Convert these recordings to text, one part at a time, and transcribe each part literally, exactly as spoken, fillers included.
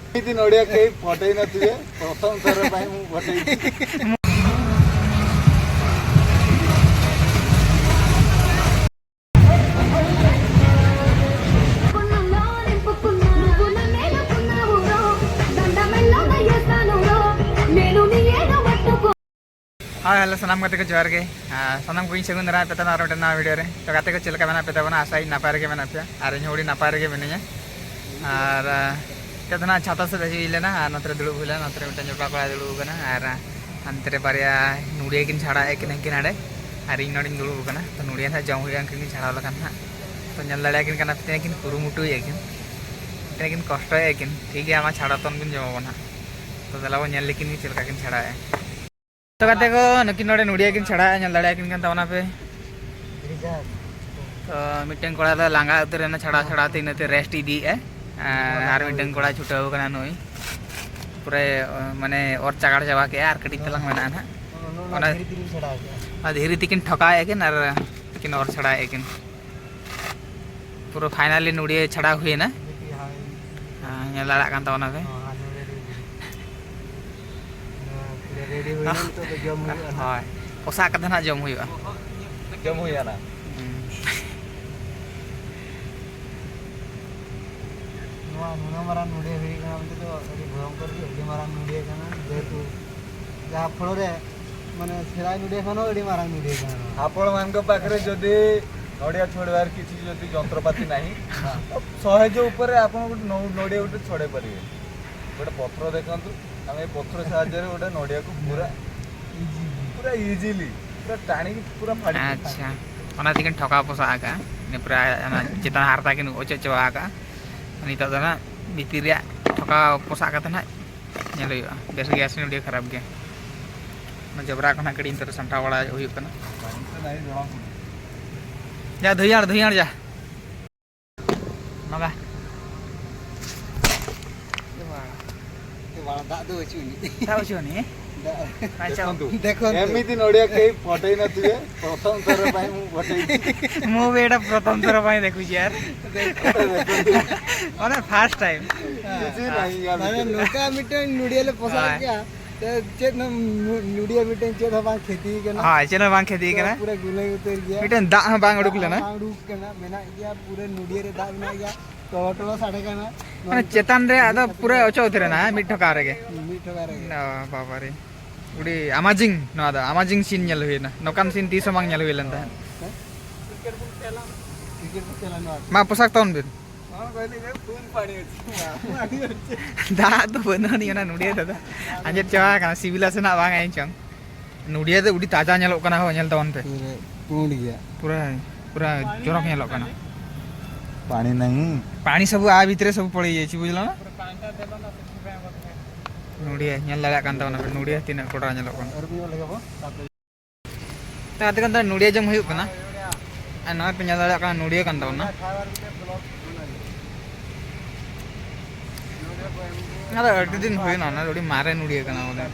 ଏମିତି ନଡ଼ିଆ କେହି ଫଟେଇ ନଥିବେ, ପ୍ରଥମ ଥର ପାଇଁ ମୁଁ ଫଟେଇଛି। ᱦᱳᱭ, ᱦᱮᱞᱳ, ᱥᱟᱱᱟᱢ ᱜᱟᱛᱮ ᱠᱚ ᱡᱚᱦᱟᱨ ᱜᱮ᱾ ᱟᱨ ᱥᱟᱱᱟᱢ ᱠᱚᱜᱮᱧ ᱥᱟᱹᱜᱩᱱ ᱫᱟᱨᱟᱢ ᱯᱮ ᱛᱟᱵᱚᱱᱟ ᱟᱨ ᱢᱤᱫᱴᱮᱱ ᱱᱟᱣᱟ ᱵᱷᱤᱰᱤᱭᱳ ᱨᱮ᱾ ᱛᱚ ᱜᱟᱛᱮ ᱠᱚ, ᱪᱮᱫ ᱞᱮᱠᱟ ᱢᱮᱱᱟᱜ ᱯᱮ ᱛᱟᱵᱚᱱᱟ? ᱟᱥᱟᱭᱟᱹᱧ ᱱᱟᱯᱟᱭ ᱨᱮᱜᱮ ᱢᱮᱱᱟᱜ ᱯᱮᱭᱟ ᱟᱨ ᱤᱧ ᱦᱚᱸ ᱟᱹᱰᱤ ᱱᱟᱯᱟᱭ ᱨᱮᱜᱮ ᱢᱤᱱᱟᱹᱧᱟ᱾ ᱟᱨ ᱟᱦ, ᱱᱤᱛᱚᱜ ᱫᱚ ᱱᱟᱦᱟᱜ ᱪᱷᱟᱛᱟ ᱥᱮᱫ ᱦᱮᱡ ᱦᱩᱭ ᱞᱮᱱᱟ ᱟᱨ ᱱᱚᱛᱮ ᱨᱮ ᱫᱩᱲᱩᱵ ᱦᱩᱭ ᱞᱮᱱᱟ᱾ ᱱᱚᱛᱮ ᱨᱮ ᱢᱤᱫᱴᱮᱱ ᱡᱚᱴᱟᱣ ᱠᱚᱲᱟᱭ ᱫᱩᱲᱩᱵ ᱟᱠᱟᱱᱟ ᱟᱨ ᱦᱟᱱᱛᱮ ᱨᱮ ᱵᱟᱨᱭᱟ ᱱᱩᱲᱤᱭᱟᱹ ᱠᱤᱱ ᱪᱷᱟᱲᱟᱣᱮᱫ ᱠᱤᱱᱟ ᱩᱱᱠᱤᱱ ᱦᱟᱸᱰᱮ, ᱟᱨ ᱤᱧ ᱱᱚᱰᱮᱧ ᱫᱩᱲᱩᱵ ᱟᱠᱟᱱᱟ᱾ ᱛᱚ ᱱᱩᱲᱤᱭᱟᱹ ᱱᱟᱦᱟᱜ ᱡᱚᱢ ᱦᱩᱭᱩᱜᱼᱟ ᱩᱱᱠᱤᱱ ᱠᱤᱱ ᱪᱷᱟᱲᱟᱣ ᱞᱮᱠᱷᱟᱱ ᱱᱟᱦᱟᱜ᱾ ᱛᱚ ᱧᱮᱞ ᱫᱟᱲᱮᱭᱟᱠᱤᱱ ᱠᱟᱱᱟ ᱯᱮ, ᱛᱤᱱᱟᱹᱜ ᱠᱤᱱ ᱠᱩᱨᱩᱢᱩᱴᱩᱭᱮᱫᱼᱟ ᱠᱤᱱ, ᱛᱤᱱᱟᱹᱜ ᱠᱤᱱ ᱠᱚᱥᱴᱚᱭᱮᱫᱼᱟ ᱠᱤᱱ᱾ ᱴᱷᱤᱠ ᱜᱮᱭᱟ, ᱢᱟ ᱪᱷᱟᱲᱟ ᱛᱚᱱ ᱵᱤᱱ ᱡᱚᱢ ᱟᱵᱚᱱ ᱦᱟᱸᱜ᱾ ᱛᱚ ᱫᱮᱞᱟ ᱵᱚᱱ ᱧᱮᱞ ᱞᱮᱠᱤᱱ ᱜᱮ ᱪᱮᱫ ᱞᱮᱠᱟ ᱠᱤᱱ ᱪᱷᱟᱲᱟᱣᱮᱫᱼᱟ᱾ ᱛᱚ ᱜᱟᱛᱮ ᱠᱚ, ᱱᱩᱠᱤᱱ ᱱᱚᱰᱮ ᱱᱩᱲᱤᱭᱟᱹ ᱠᱤᱱ ᱪᱷᱟᱲᱟᱣᱮᱫᱼᱟ, ᱧᱮᱞ ᱫᱟᱲᱮᱭᱟᱠᱤᱱ ᱠᱟᱱ ᱛᱟᱵᱚᱱᱟ ᱯᱮ᱾ ᱛᱚ ᱢᱤᱫᱴᱮᱱ ᱠᱚᱲᱟ ᱫᱚ ᱞᱟᱸᱜᱟ ᱩᱛᱟᱹᱨ ᱮᱱᱟ ᱪᱷᱟᱲᱟᱣ ᱪᱷᱟᱲᱟᱣ ᱛᱮ, ᱤᱱᱟᱹᱛᱮ ᱨᱮᱥᱴ ᱤᱫᱤᱭᱮᱫᱼᱟᱭ᱾ ᱟᱨ ᱟᱨ ᱢᱤᱫᱴᱮᱱ ᱠᱚᱲᱟ ᱪᱷᱩᱴᱟᱹᱣ ᱟᱠᱟᱱᱟ ᱱᱩᱭ, ᱯᱩᱨᱟᱹ ᱢᱟᱱᱮ ᱚᱨ ᱪᱟᱜᱟᱲ ᱪᱟᱵᱟ ᱠᱮᱫᱼᱟ, ᱟᱨ ᱠᱟᱹᱴᱤᱡ ᱛᱟᱞᱟᱝ ᱢᱮᱱᱟᱜᱼᱟ ᱱᱟᱦᱟᱜ᱾ ᱚᱱᱟ ᱚᱱᱟ ᱫᱷᱤᱨᱤ ᱛᱮᱞᱤᱧ ᱪᱷᱟᱲᱟᱣ ᱠᱮᱫᱼᱟ᱾ ᱚᱱᱟ ᱫᱷᱤᱨᱤ ᱛᱮᱠᱤᱱ ᱴᱷᱚᱠᱟᱣᱮᱫᱼᱟ ᱠᱤᱱ ᱟᱨ ᱠᱤᱱ ᱚᱨ ᱪᱷᱟᱲᱟᱣᱮᱫᱼᱟ ᱠᱤᱱ᱾ ᱯᱩᱨᱟᱹ ᱯᱷᱟᱭᱱᱟᱞᱤ ᱱᱩᱲᱤᱭᱟᱹ ᱪᱷᱟᱲᱟᱣ ᱦᱩᱭᱮᱱᱟ᱾ ᱦᱳᱭ᱾ ᱦᱮᱸ, ᱧᱮᱞ ᱫᱟᱲᱮᱭᱟᱜ ᱠᱟᱱ ᱛᱟᱵᱚᱱᱟ ᱯᱮ᱾ ᱦᱚᱸ, ᱟᱨ ᱱᱚᱰᱮ ᱨᱮ ᱱᱚᱣᱟ ᱯᱩᱨᱟᱹ ᱨᱮᱰᱤ ᱦᱩᱭᱱᱟ, ᱱᱤᱛᱚᱜ ᱫᱚ ᱡᱚᱢ ᱦᱩᱭᱩᱜᱼᱟ ᱱᱟᱦᱟᱜ᱾ ᱦᱳᱭ, ᱯᱚᱥᱟᱜ ᱠᱟᱛᱮ ᱱᱟᱦᱟᱜ ᱡᱚᱢ ᱦᱩᱭᱩᱜᱼᱟ᱾ ᱡᱚᱢ ᱦᱩᱭᱩᱜᱼᱟ ᱱᱟᱦᱟᱜ᱾ ᱦᱩᱸ᱾ ᱱᱚᱣᱟ ᱱᱩᱱᱟᱹᱜ ᱢᱟᱨᱟᱝ ᱱᱩᱲᱤᱭᱟᱹ ᱦᱩᱭ ᱠᱟᱱᱟ ᱢᱮᱱᱛᱮ ᱫᱚ ᱟᱹᱰᱤ ᱵᱷᱚᱭᱚᱝᱠᱚᱨ ᱜᱮ, ᱟᱹᱰᱤ ᱢᱟᱨᱟᱝ ᱱᱩᱲᱤᱭᱟᱹ ᱠᱟᱱᱟ, ᱡᱮᱦᱮᱛᱩ ᱡᱟᱦᱟᱸ ᱯᱷᱚᱞᱚ ᱨᱮ ᱢᱟᱱᱮ ᱥᱮᱬᱟ ᱱᱩᱲᱤᱭᱟᱹ ᱠᱷᱚᱱ ᱦᱚᱸ ᱟᱹᱰᱤ ᱢᱟᱨᱟᱝ ᱱᱩᱲᱤᱭᱟᱹ ᱠᱟᱱᱟ ᱱᱚᱣᱟ᱾ ଆପଣମାନଙ୍କ ପାଖରେ ଯଦି ନଡ଼ିଆ ଛଡ଼େଇବାର କିଛି ଯଦି ଯନ୍ତ୍ରପାତି ନାହିଁ, ତ ସହଜ ଉପରେ ଆପଣ ଗୋଟେ ନଉ-, ନଡ଼ିଆ ଗୋଟେ ଛଡ଼େଇ ପାରିବେ। ଗୋଟେ ପତ୍ର ଦେଖନ୍ତୁ, ଆମେ ଏ ପତ୍ର ସାହାଯ୍ୟରେ ଗୋଟେ ନଡ଼ିଆକୁ ପୁରା ଇଜିଲି, ପୁରା ଇଜିଲି, ପୁରା ଟାଣିକି ପୁରା ଫାଡ଼ି ᱟᱪᱪᱷᱟ, ᱚᱱᱟ ᱛᱮᱠᱤᱱ ᱴᱷᱚᱠᱟᱣ ᱯᱚᱥᱟᱜ ᱟᱠᱟᱜᱼᱟ᱾ ᱤᱱᱟᱹ ᱯᱚᱨᱮ ᱚᱱᱟ ᱪᱮᱛᱟᱱ ᱦᱟᱨᱛᱟ ᱠᱤᱱ ᱚᱪᱚᱜ ᱪᱟᱵᱟ ᱟᱠᱟᱜᱼᱟ᱾ ᱱᱤᱛᱚᱜ ᱫᱚ ᱱᱟᱜ ᱵᱷᱤᱛᱤᱨ ᱨᱮᱭᱟᱜ ᱴᱷᱚᱠᱟᱣ ᱯᱚᱥᱟᱜ ᱠᱟᱛᱮ ᱱᱟᱜ ᱧᱮᱞ ᱦᱩᱭᱩᱜᱼᱟ, ᱵᱮᱥ ᱜᱮᱭᱟ ᱥᱮ ᱟᱹᱰᱤ ᱠᱷᱟᱨᱟᱯ ᱜᱮᱭᱟ᱾ ᱚᱱᱟ ᱡᱚᱵᱽᱨᱟ ᱠᱚ ᱱᱟᱜ ᱠᱟᱹᱴᱤᱡ ᱱᱤᱛᱚᱜ ᱫᱚ ᱥᱟᱢᱴᱟᱣ ᱵᱟᱲᱟ ᱦᱩᱭᱩᱜ ᱠᱟᱱᱟ᱾ ᱡᱟ ᱫᱷᱩᱭᱟᱲ, ᱫᱷᱩᱭᱟᱲ ᱡᱟ᱾ ᱱᱚᱜᱟ᱾ ᱮ ᱵᱟᱲᱟ, ᱮ ᱵᱟᱲᱟ, ᱫᱟᱜ ᱫᱚ ᱵᱟᱹᱪᱩᱜ ᱟᱹᱱᱤᱡ᱾ ᱫᱟᱜ ᱵᱟᱹᱪᱩᱜ ᱟᱹᱱᱤᱡ? ᱫᱟᱜ᱾ ᱟᱪᱪᱷᱟ᱾ ᱫᱮᱠᱷᱚᱱᱛᱩ᱾ ᱫᱮᱠᱷᱚᱱᱛᱩ᱾ ଏମିତି ନଡ଼ିଆ କେହି ଫଟେଇ ନଥିବେ, ପ୍ରଥମ ଥର ପାଇଁ ମୁଁ ଫଟେଇଛି। ମୁଁ ବି ଏଇଟା ପ୍ରଥମ ଥର ପାଇଁ ଦେଖୁଛି ୟାର। ଦେଖନ୍ତୁ। ମାନେ ଫାଷ୍ଟ ଟାଇମ୍। ᱢᱟᱱᱮ ᱱᱚᱝᱠᱟ ᱢᱤᱫᱴᱮᱱ ᱱᱩᱰᱤᱭᱟᱹ ᱞᱮ ᱯᱚᱥᱟᱜ ᱦᱳᱭ᱾ ᱠᱮᱜᱼᱟ, ᱛᱚ ᱪᱮᱫ ᱦᱚᱸ ᱱᱩ-, ᱱᱩᱰᱤᱭᱟᱹ ᱢᱤᱫᱴᱮᱱ ᱪᱮᱫ ᱦᱚᱸ ᱵᱟᱝ ᱠᱷᱮᱛᱤ ᱠᱟᱱᱟ᱾ ᱦᱳᱭ, ᱪᱮᱫ ᱦᱚᱸ ᱵᱟᱝ ᱠᱷᱮᱛᱤ ᱛᱚ ᱠᱟᱱᱟ᱾ ᱯᱩᱨᱟᱹ ᱜᱩᱞᱟᱹ ᱩᱛᱟᱹᱨ ᱜᱮᱭᱟ᱾ ᱢᱤᱫᱴᱮᱱ ᱫᱟᱜ ᱦᱚᱸ ᱵᱟᱝ ᱩᱰᱩᱠ ᱫᱟᱜ ᱞᱮᱱᱟ᱾ ᱵᱟᱝ ᱩᱰᱩᱠ ᱠᱟᱱᱟ, ᱢᱮᱱᱟᱜ ᱜᱮᱭᱟ, ᱯᱩᱨᱟᱹ ᱱᱩᱰᱤᱭᱟᱹ ᱨᱮ ᱫᱟᱜ ᱢᱮᱱᱟᱜ ᱜᱮᱭᱟ, ᱴᱚᱞᱚ ᱴᱚᱞᱚ ᱥᱟᱰᱮ ᱠᱟᱱᱟ᱾ ᱢᱟᱱᱮ ᱪᱮᱛᱟᱱ ᱨᱮ ᱟᱫᱚ ᱯᱩᱨᱟᱹ ᱚᱪᱚᱜ ᱩᱛᱟᱹᱨ ᱮᱱᱟ, ᱦᱮᱸ, ᱢᱤᱫ ᱴᱷᱚᱠᱟ ᱨᱮᱜᱮ᱾ ᱢᱤᱫ ᱴᱷᱚᱠᱟ ᱨᱮᱜᱮ᱾ ᱚ, ᱵᱟᱵᱟ ᱨᱮ᱾ ᱟᱹᱰᱤ amazing ᱱᱚᱣᱟ ᱫᱚ, amazing scene ᱧᱮᱞ ᱦᱩᱭᱱᱟ᱾ ᱱᱚᱝᱠᱟᱱ scene ᱛᱤᱥ ᱦᱚᱸ ᱵᱟᱝ ᱧᱮᱞ ᱦᱩᱭ ᱞᱮᱱ ᱛᱟᱦᱮᱸᱫ᱾ ᱦᱮᱸ? ᱠᱨᱤᱠᱮᱴ ᱵᱚᱱ ᱠᱷᱮᱞᱟ᱾ ᱢᱟ ᱯᱳᱥᱟᱠ ᱛᱟᱵᱚᱱ ᱵᱤᱱ᱾ ᱦᱚᱸ, ᱠᱚᱭᱞᱤ ᱨᱮ ᱯᱩᱱ ᱯᱟᱲᱤ ᱦᱚᱪᱚ᱾ ᱫᱟᱜ ᱫᱚ ᱵᱟᱹᱱᱩᱜ ᱟᱹᱱᱤᱡ ᱚᱱᱟ ᱱᱩᱰᱤᱭᱟᱹ ᱨᱮᱫᱚ᱾ ᱟᱸᱡᱮᱫ ᱪᱟᱵᱟ ᱟᱠᱟᱱᱟ, ᱥᱤᱵᱤᱞᱟ ᱥᱮ ᱱᱟᱜ ᱵᱟᱝ ᱟᱸᱡᱚᱢ ᱪᱚᱝ᱾ ᱱᱩᱰᱤᱭᱟᱹ ᱫᱚ ᱟᱹᱰᱤ ᱛᱟᱡᱟ ᱧᱮᱞᱚᱜ ᱠᱟᱱᱟ ᱦᱳ, ᱧᱮᱞ ᱛᱟᱵᱚᱱ ᱯᱮ᱾ ᱯᱩᱨᱟᱹ ᱯᱩᱸᱰ ᱜᱮᱭᱟ᱾ ᱯᱩᱨᱟᱹ, ᱯᱩᱨᱟᱹ ᱪᱚᱨᱚᱠ ᱧᱮᱞᱚᱜ ᱠᱟᱱᱟ᱾ ପାଣି ନାହିଁ। ପାଣି ସବୁ ଆ ଭିତରେ ସବୁ ପଳେଇ ଯାଇଛି, ବୁଝିଲ ନା? ᱱᱩᱰᱤᱭᱟᱹ ᱧᱮᱞ ᱫᱟᱲᱮᱭᱟᱜ ᱠᱟᱱ ᱛᱟᱵᱚᱱᱟ ᱯᱮ, ᱱᱩᱰᱤᱭᱟᱹ ᱛᱤᱱᱟᱹᱜ ᱠᱚᱰᱨᱟ ᱧᱮᱞᱚᱜ ᱠᱟᱱᱟ᱾ ᱛᱚ, ᱜᱟᱛᱮ ᱠᱚ, ᱱᱩᱰᱤᱭᱟᱹ ᱡᱚᱢ ᱦᱩᱭᱩᱜ ᱠᱟᱱᱟ᱾ ᱟᱨ ᱱᱚᱜᱼᱚᱭ ᱯᱮ ᱧᱮᱞ ᱫᱟᱲᱮᱭᱟᱜ ᱠᱟᱱᱟ, ᱱᱩᱰᱤᱭᱟᱹ ᱠᱟᱱ ᱛᱟᱵᱚᱱᱟ᱾ ᱚᱱᱟ ᱫᱚ ᱟᱹᱰᱤ ᱫᱤᱱ ᱦᱩᱭᱱᱟ, ᱚᱱᱟ ᱫᱚ ᱟᱹᱰᱤ ᱢᱟᱨᱮ ᱱᱩᱰᱤᱭᱟᱹ ᱠᱟᱱᱟ ᱵᱚᱞᱮ᱾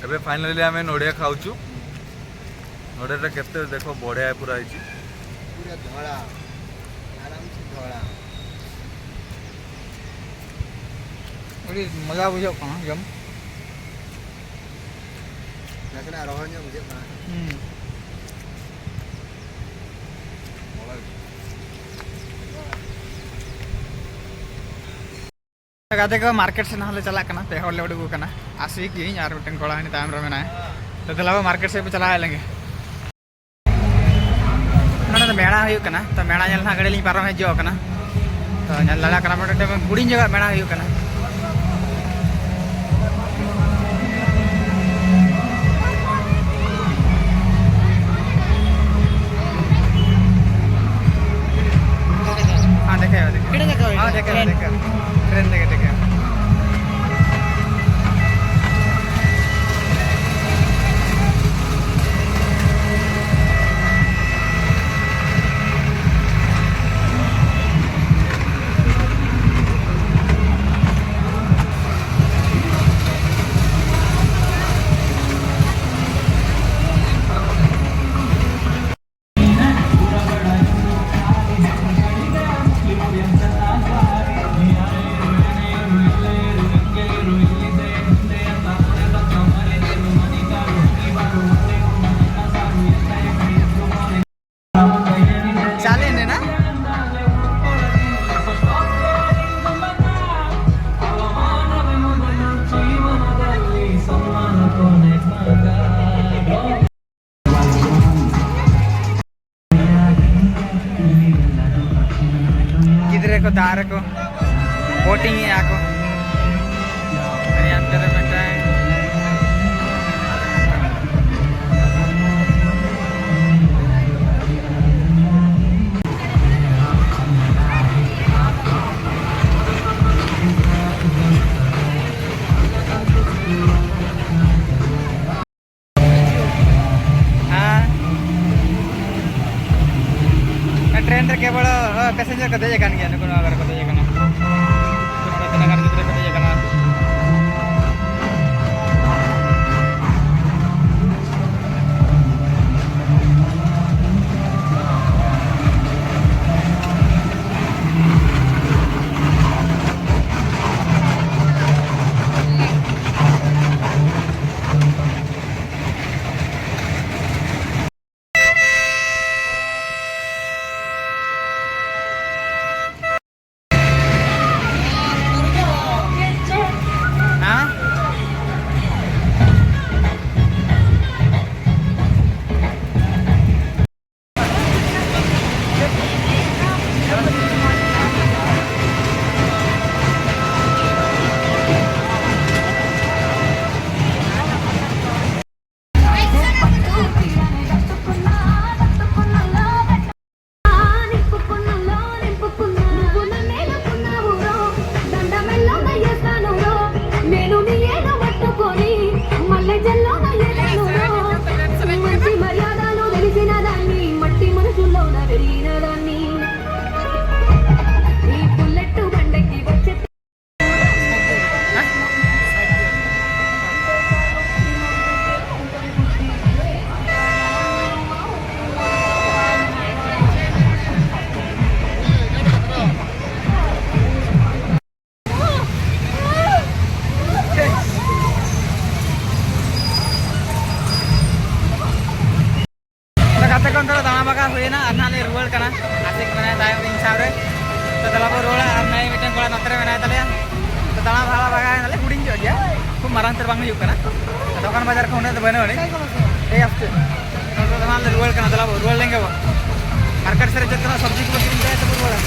ଏବେ ଫାଇନାଲି ଆମେ ନଡ଼ିଆ ଖାଉଛୁ। ନଡ଼ିଆଟା କେତେ ଦେଖ, ବଢ଼ିଆ ପୁରା ହେଇଛି। ପୁରା ଧଳା, ଆରାମସେ ଧଳା। ᱟᱹᱰᱤ ᱢᱚᱡᱟ ᱵᱩᱡᱷᱟᱹᱜ ᱠᱟᱱᱟ ᱡᱚᱢ᱾ ᱱᱟᱥᱮᱱᱟᱜ ᱨᱚᱦᱚᱲ ᱧᱚᱜ ᱵᱩᱡᱷᱟᱹᱜ ᱠᱟᱱᱟ᱾ ᱦᱩᱸ᱾ ᱜᱟᱛᱮ ᱠᱚ, ᱢᱟᱨᱠᱮᱴ ᱥᱮᱫ ᱦᱚᱸᱞᱮ ᱪᱟᱞᱟᱜ ᱠᱟᱱᱟ, ᱯᱮ ᱦᱚᱲ ᱞᱮ ᱩᱰᱩᱠ ᱟᱠᱟᱱᱟ, ᱟᱥᱤᱠ, ᱤᱧ ᱟᱨ ᱢᱤᱫᱴᱮᱱ ᱠᱚᱲᱟ ᱦᱟᱹᱱᱤ ᱛᱟᱭᱚᱢ ᱨᱮ ᱢᱮᱱᱟᱭᱟ᱾ ᱛᱚ ᱫᱮᱞᱟ ᱵᱚ ᱢᱟᱨᱠᱮᱴ ᱥᱮᱫ ᱵᱚ ᱪᱟᱞᱟᱣ ᱞᱮᱱ ᱜᱮ᱾ ᱱᱚᱰᱮ ᱫᱚ ᱢᱮᱞᱟ ᱦᱩᱭᱩᱜ ᱠᱟᱱᱟ, ᱛᱚ ᱢᱮᱞᱟ ᱧᱮᱞ ᱦᱟᱸᱜ ᱜᱟᱹᱰᱤ ᱞᱤᱧ ᱯᱟᱨᱚᱢ ᱦᱮᱡ ᱠᱟᱱᱟ᱾ ᱛᱚ ᱧᱮᱞ ᱫᱟᱲᱮᱭᱟᱜ ᱠᱟᱱᱟ ᱯᱮ, ᱱᱚᱰᱮ ᱦᱩᱰᱤᱧ ᱧᱚᱜᱟᱜ ᱢᱮᱞᱟ ᱦᱩᱭᱩᱜ ᱠᱟᱱᱟ᱾ ᱦᱮᱸ, ᱫᱮᱠᱷᱮ, ᱫᱮᱠᱷᱮ᱾ ᱦᱮᱸ, ᱫᱮᱠᱷᱮ, ᱫᱮᱠᱷᱮ᱾ ᱴᱨᱮᱱ ᱫᱮᱠᱷᱮ, ᱫᱮᱠᱷᱮ᱾ ᱠᱚ ᱫᱟᱜ ᱨᱮᱠᱚ ᱵᱳᱴᱤᱝ ᱮᱫᱼᱟ ᱠᱚ᱾ ᱟᱨ ᱦᱟᱱᱛᱮ ᱨᱮ ᱢᱤᱫᱴᱟᱝ ᱦᱮᱸ, ᱴᱨᱮᱱ ᱨᱮ ᱠᱮᱵᱚᱞ ᱯᱮᱥᱮᱧᱡᱟᱨ ᱠᱚ ᱫᱮᱡ ᱟᱠᱟᱱ ᱜᱮᱭᱟ᱾ ᱱᱩᱠᱩ ᱱᱚᱣᱟ ᱠᱚᱨᱮ ᱠᱚ ᱫᱮᱡ ᱟᱠᱟᱱᱟ᱾ ᱱᱚᱰᱮ ᱛᱤᱱᱟᱹᱜ ᱜᱟᱱ ᱜᱤᱫᱽᱨᱟᱹ ᱠᱚ ᱫᱮᱡ ᱟᱠᱟᱱᱟ᱾ ᱦᱮᱸ? ᱛᱚ ᱜᱟᱛᱮ ᱠᱚ, ᱱᱤᱛᱚᱜ ᱫᱚ ᱫᱟᱬᱟ ᱵᱷᱟᱜᱟᱣ ᱦᱩᱭᱮᱱᱟ ᱟᱨ ᱱᱟᱦᱟᱜ ᱞᱮ ᱨᱩᱣᱟᱹᱲ ᱠᱟᱱᱟ᱾ ᱟᱥᱤᱠ ᱢᱮᱱᱟᱭ ᱛᱟᱭᱚᱢ ᱤᱧ ᱥᱟᱶ ᱨᱮ᱾ ᱛᱚ ᱫᱮᱞᱟ ᱵᱚ ᱨᱩᱣᱟᱹᱲᱟ, ᱟᱨ ᱱᱟᱭ ᱢᱤᱫᱴᱮᱱ ᱠᱚᱲᱟ ᱱᱚᱛᱮ ᱨᱮ ᱢᱮᱱᱟᱭ ᱛᱟᱞᱮᱭᱟ᱾ ᱛᱚ ᱫᱟᱬᱟ ᱵᱷᱟᱜᱟᱣ ᱵᱷᱟᱜᱟᱣ ᱮᱱᱟᱞᱮ, ᱦᱩᱰᱤᱧ ᱧᱚᱜ ᱜᱮᱭᱟ, ᱠᱷᱩᱵ ᱢᱟᱨᱟᱝ ᱩᱛᱟᱹᱨ ᱵᱟᱝ ᱦᱩᱭᱩᱜ ᱠᱟᱱᱟ᱾ ᱛᱚ ᱫᱚᱠᱟᱱ ᱵᱟᱡᱟᱨ ᱠᱚ ᱩᱱᱟᱹᱜ ᱫᱚ ᱵᱟᱹᱱᱩᱜ ᱟᱹᱱᱤᱡ᱾ ᱮᱭ ᱟᱥᱛᱮ᱾ ᱛᱚ ᱱᱤᱛᱚᱜ ᱫᱚ ᱱᱟᱦᱟᱜ ᱞᱮ ᱨᱩᱣᱟᱹᱲ ᱠᱟᱱᱟ, ᱫᱮᱞᱟ ᱵᱚ ᱨᱩᱣᱟᱹᱲ ᱞᱮᱱ ᱜᱮ ᱵᱚ᱾ ᱢᱟᱨᱠᱮᱴ ᱥᱮᱫ ᱨᱮ ᱪᱮᱫ ᱠᱚ ᱥᱚᱵᱽᱡᱤ ᱠᱚᱵᱚ ᱠᱤᱨᱤᱧ ᱠᱟᱜᱼᱟ, ᱛᱚᱵᱚ ᱨᱩᱣᱟᱹᱲᱟ᱾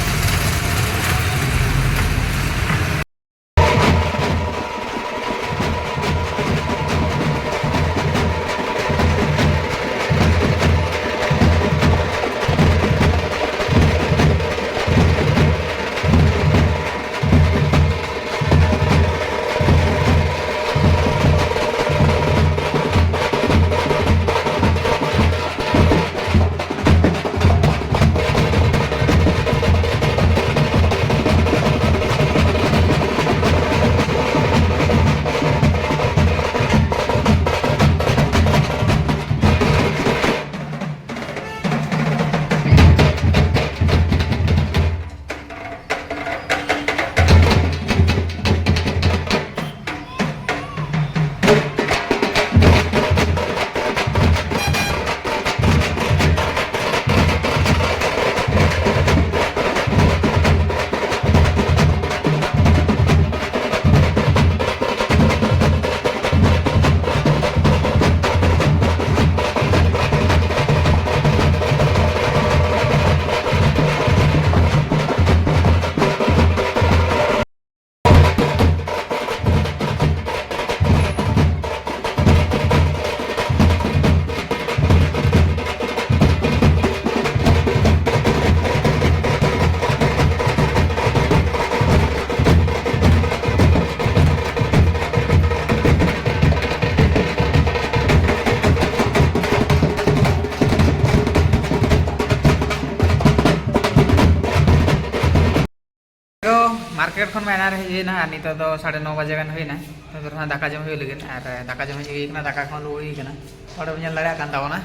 ᱢᱟᱨᱠᱮᱴ ᱠᱷᱚᱱ ᱢᱟ ᱮᱱᱟᱱ ᱨᱮ ᱦᱮᱡ ᱦᱩᱭᱱᱟ, ᱟᱨ ᱱᱤᱛᱚᱜ ᱫᱚ ᱥᱟᱲᱮ ᱱᱚ ᱵᱟᱡᱮ ᱜᱟᱱ ᱦᱩᱭᱱᱟ᱾ ᱱᱤᱛᱚᱜ ᱫᱚ ᱱᱟᱦᱟᱜ ᱫᱟᱠᱟ ᱡᱚᱢ ᱦᱩᱭᱩᱜ ᱞᱟᱹᱜᱤᱫ, ᱟᱨ ᱫᱟᱠᱟ ᱡᱚᱢ ᱦᱮᱡ ᱦᱩᱭ ᱠᱟᱱᱟ, ᱫᱟᱠᱟ ᱠᱚᱦᱚᱸ ᱞᱩ ᱦᱩᱭ ᱠᱟᱱᱟ᱾ ᱱᱚᱰᱮ ᱵᱚᱱ ᱧᱮᱞ ᱫᱟᱲᱮᱭᱟᱜ ᱠᱟᱱ ᱛᱟᱵᱚᱱᱟ᱾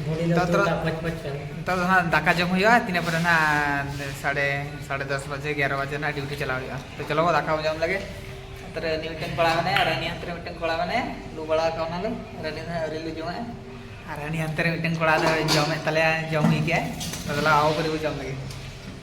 ᱜᱷᱩᱲᱤ ᱫᱚ ᱱᱤᱛᱚᱜ ᱫᱚ ᱫᱟᱜ ᱯᱷᱚᱪ ᱯᱷᱚᱪ ᱠᱟᱱᱟ᱾ ᱱᱤᱛᱚᱜ ᱫᱚ ᱱᱟᱦᱟᱜ ᱫᱟᱠᱟ ᱡᱚᱢ ᱦᱩᱭᱩᱜᱼᱟ, ᱛᱤᱱᱟᱹ ᱯᱚᱨᱮ ᱱᱟᱦᱟᱜ ᱥᱟᱲᱮ, ᱥᱟᱲᱮ ᱫᱚᱥ ᱵᱟᱡᱮ, ᱮᱜᱟᱨᱚ ᱵᱟᱡᱮ ᱱᱟᱦᱟᱜ ᱰᱤᱭᱩᱴᱤ ᱪᱟᱞᱟᱣ ᱦᱩᱭᱩᱜᱼᱟ᱾ ᱛᱚ ᱪᱚᱞᱚ ᱫᱟᱠᱟ ᱵᱚᱱ ᱡᱚᱢ ᱞᱮᱜᱮ᱾ ᱱᱚᱛᱮ ᱨᱮ ᱩᱱᱤ ᱢᱤᱫᱴᱮᱱ ᱠᱚᱲᱟ ᱢᱮᱱᱟᱭᱟ, ᱟᱨ ᱦᱟᱹᱱᱤ ᱦᱟᱱᱛᱮ ᱨᱮ ᱢᱤᱫᱴᱮᱱ ᱠᱚᱲᱟ ᱢᱮᱱᱟᱭᱟ, ᱞᱩ ᱵᱟᱲᱟ ᱠᱟᱣᱱᱟᱞᱮ, ᱟᱨ ᱟᱹᱞᱤᱧ ᱫᱚ ᱟᱹᱣᱨᱤ ᱞᱤᱧ ᱡᱚᱢᱟ᱾ ᱟᱨ ᱦᱟᱹᱱᱤ ᱦᱟᱱᱛᱮ ᱨᱮ ᱢᱤᱫᱴᱮᱱ ᱠᱚᱲᱟ ᱫᱚ ᱡᱚᱢᱮᱫ ᱛᱟᱞᱮᱭᱟ, ᱡᱚᱢ ᱦᱩᱭ ᱠᱮᱜᱼᱟᱭ᱾ ᱛᱚ ᱫᱮᱞᱟ ᱟᱵᱚ ᱯᱟᱹᱨᱤ ᱵᱚ ᱡᱚᱢ ᱞᱮᱜᱮ᱾